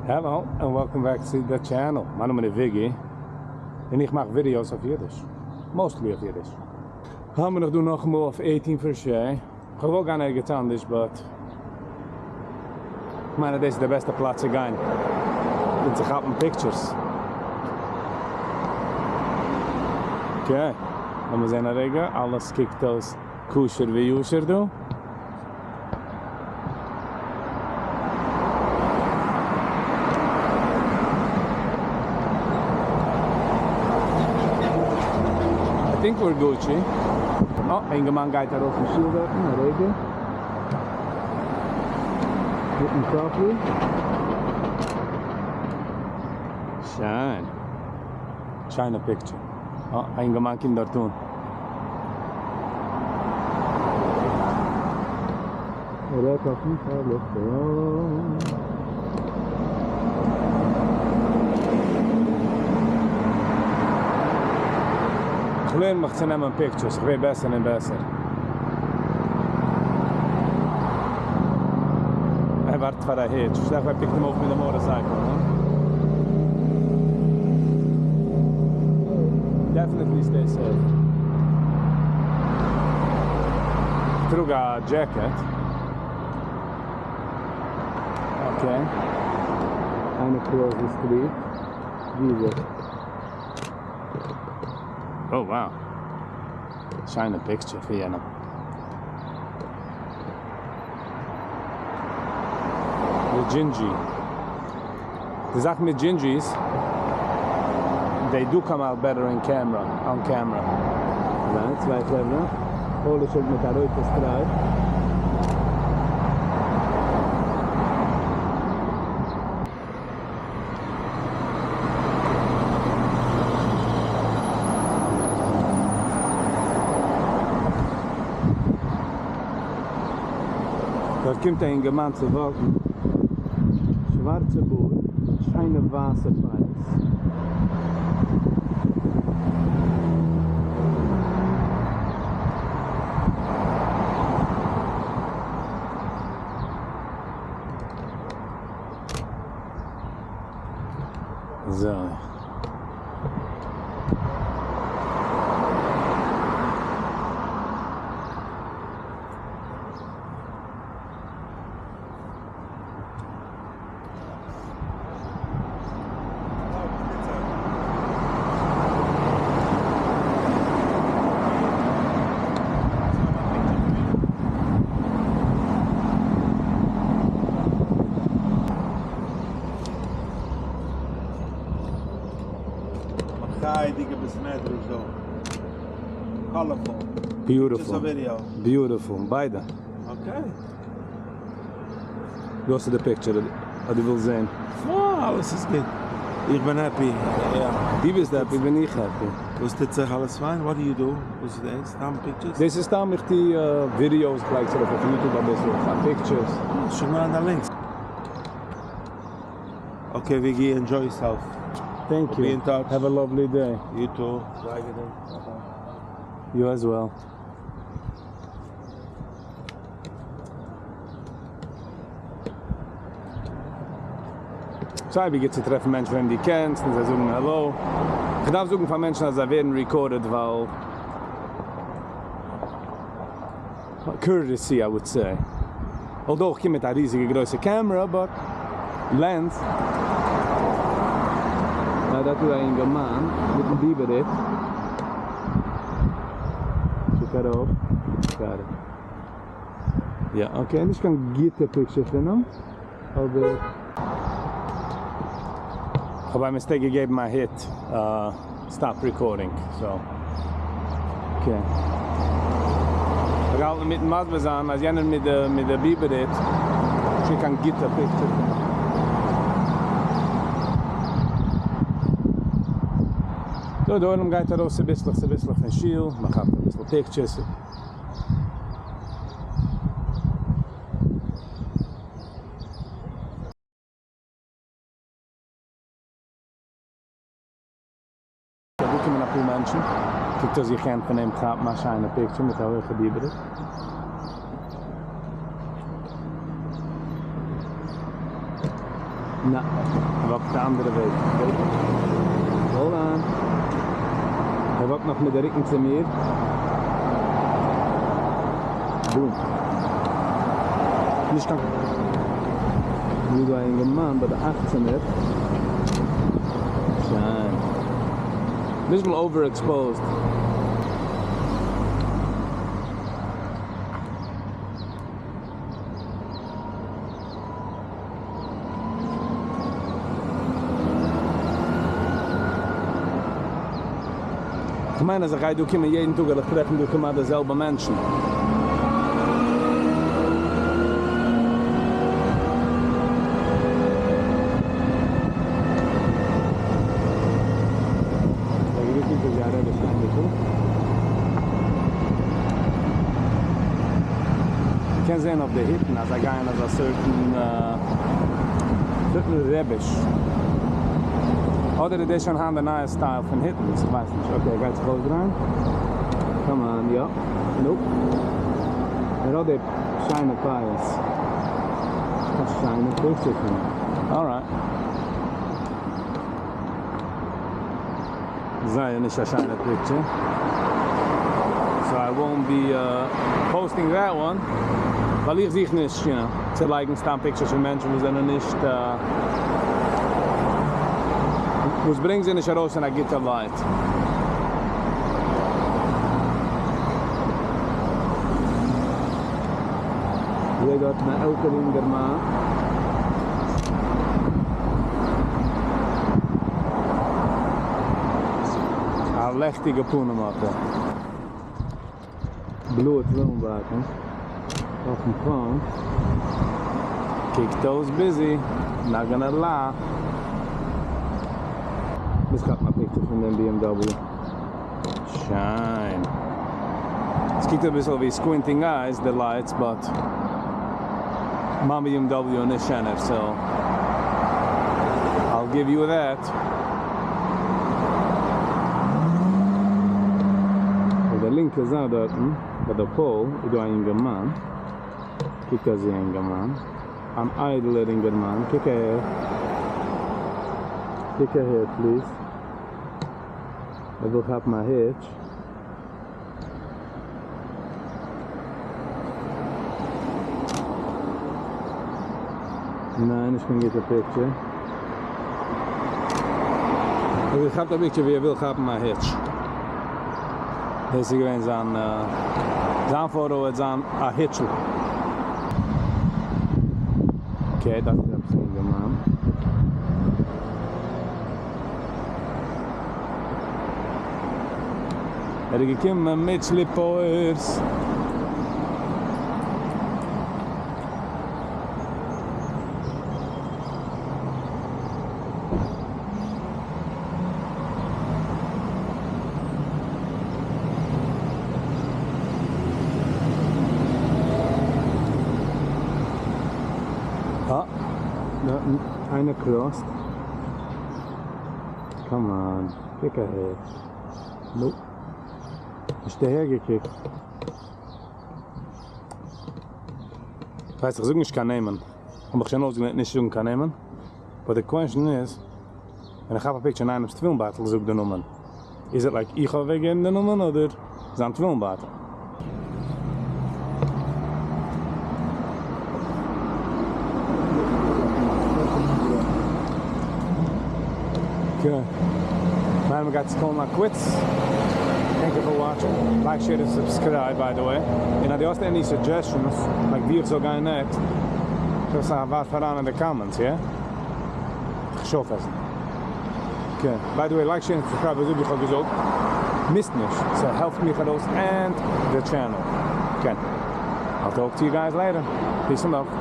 Hello and welcome back to the channel. מיין נאמען איז וויגי און איך מאך videos אויף אידיש. Mostly אויף אידיש. האמיר נאך דא נאכאמאל אויף 18 French. כ'וואלט געוואלט גיין ערגעץ אנדערש but כ'מיין אז דאס איז די בעסטע פלאץ צו גיין און צו כאפן pictures. Okay, לאמיר זען א רגע, אלעס קוקט אויס כשר וישר דא. I think we're Gucci. אה, א אינגערמאן גייט ארויס אין שול דארטן, א רגע. מיטן coffee. שיין. שיינע picture. אה, א אינגערמאן קומט דארט אן. ער רעדט אויפן טעלעפאן. איך לערן מיך צו נעמען pictures, איך ווער בעסער און בעסער. ער ווארט פאר א hitch, שטעל איך פאר ער pick ט אים אויף מיט די motorcycle, הא? Definitely stay safe. איך טראג א jacket. Okay. איינער cross ט די street. ווי איז ער? Oh wow. שיינע picture פון יענעם. די דזשינדזשי. די זאך מיט דזשינדזשיס, they do come out better in camera, on camera. זיי, צוויי חברה, פאלישעד מיט א רויטע stripe. דארט קומט א אינגערמאן צו walk ן, שווארצע בארד, שיינע ווייסע פאות. אזוי. מחיי'דיגע בית מדרש דא. Colorful. Beautiful. Beautiful. ביידע. Okay. דא האסטו די picture אז דו ווילסט זען. אה, אלעס איז גוט. איך בין happy. יא. דו ביסט happy בין איך happy. וואס טוט זיך? אלעס פיין? What do you do? וואס איז דאס? סתם pictures? דאס איז סתם איך טו videos, איך לייג עס ארויף אויף YouTube אביסל, איך כאפ pictures. אה, שיק מיר אריין דיין links. Okay וויגי, enjoy yourself. Thank you. Be in touch. Have a lovely day. You too. זיי געזונט. Bye bye. You as well. סיי ווי גוט צו טרעפן מענטשן וועם דו קענסט און זיי זאגן העלא. איך דארף זאגן פאר מענטשן אז זיי ווערן recorded ווייל courtesy I would say. Although איך קום מיט א ריזיגע גרויסע camera but lens. אה דארט איז א אינגערמאן מיטן ביבער היט. קוק ארויף. Got it. יא okay, נישט קיין גוטע picture פון אים, אבער. כ'האב by mistake געגעבן א hit stop recording, so okay. כ'האב געהאלטן אינמיטן מסביר זיין אז יענער מיט די מיט די ביבער היט איז נישט קיין גוטע picture פון אים. So די עולם גייט ארויס צוביסלעך צוביסלעך פון שול, מ'כאפט אביסל pictures. דא קומען אפאר מענטשן, קוקט אויס איך קען פון אים כאפן א שיינע picture מיט א הויכע ביבער. נע, ער וואקט די אנדערע וועג. Wait. Hold on. ער וואקט נאך מיט די רוקן צו מיר. Boom. נישט קיין. דא איז דא א אינגערמאן ביי די אכצענער. שיין. ביסל overexposed. כ'מיין אז איך גיי דא קומען יעדן טאג וועל איך טרעפן דא כמעט די זעלבע מענטשן. מ'קען זען אויף די היטן אז זיי גייען אזא certain certain רעביש. אדער איז דאס שוין היינט די נייע style פון היטן, איך ווייס נישט. Okay, ער גייט זיך אויסדרייען. Come on, יא. Nope. ער האט די שיינע פאות. א שיינע picture פון אים. Alright. זייער נישט א שיינע picture. So I won't be posting that one. ווייל איך זוך נישט, you know, צו לייגן סתם pictures פון מענטשן וואס זענען נישט, וואס ברענגט זיי נישט ארויס אין א גוטע light. זעה דארטן א עלטערע אינגערמאן. א לעכטיגע פנים האט ער. בלויע תפילין בייטל אויפן phone. קוקט אויס busy, not gonna lie. מוז כאפן א picture פון דעם BMW. שיין. עס קוקט אביסל ווי squinting eyes די lights but מיין BMW איז נישט שענער so I'll give you that. אויף די לינקע זייט דארטן ביי די pole איז דא א אינגערמאן, קוקט אויס ווי א אינגערמאן, אן איידעלער אינגערמאן, קוק אהער, קוק אהער please, ער וויל כאפן א hitch. ניין, נישט קיין גוטע picture. ער האט געכאפט א picture ווי ער וויל כאפן א hitch. דאס איז געווען זיין זיין photo וועט זיין א היטשל. Okay, דאס איז עפעס א אינגערמאן. ער איז געקומען מיט slippers. אה, דארטן איינער cross ט. Come on, קוק אהער. Nope. נישט אהער געקוקט. ווייס איך זאג נישט קיין נעמען. האב מיך שוין אויסגעלערנט נישט זאגן קיין נעמען. But די question איז, ווען איך כאפ א picture אין איינעמ'ס תפילין בייטל זאג די נאמען. איז it like איך האב אוועקגעגעבן די נאמען אדער זיין תפילין בייטל? Okay. Man, we got to call my quits. Thank you for watching. Like, share, and subscribe, by the way. And if you have any suggestions, like ווי איך זאל גיין next, just ווארף אריין אין the comments, yeah? איך עסן. Okay. By the way, like, share, and subscribe, אזוי ווי איך האב געזאגט. מיסט נישט. ס'העלפט מיך ארויס and the channel. Okay. I'll talk to you guys later. Peace and love.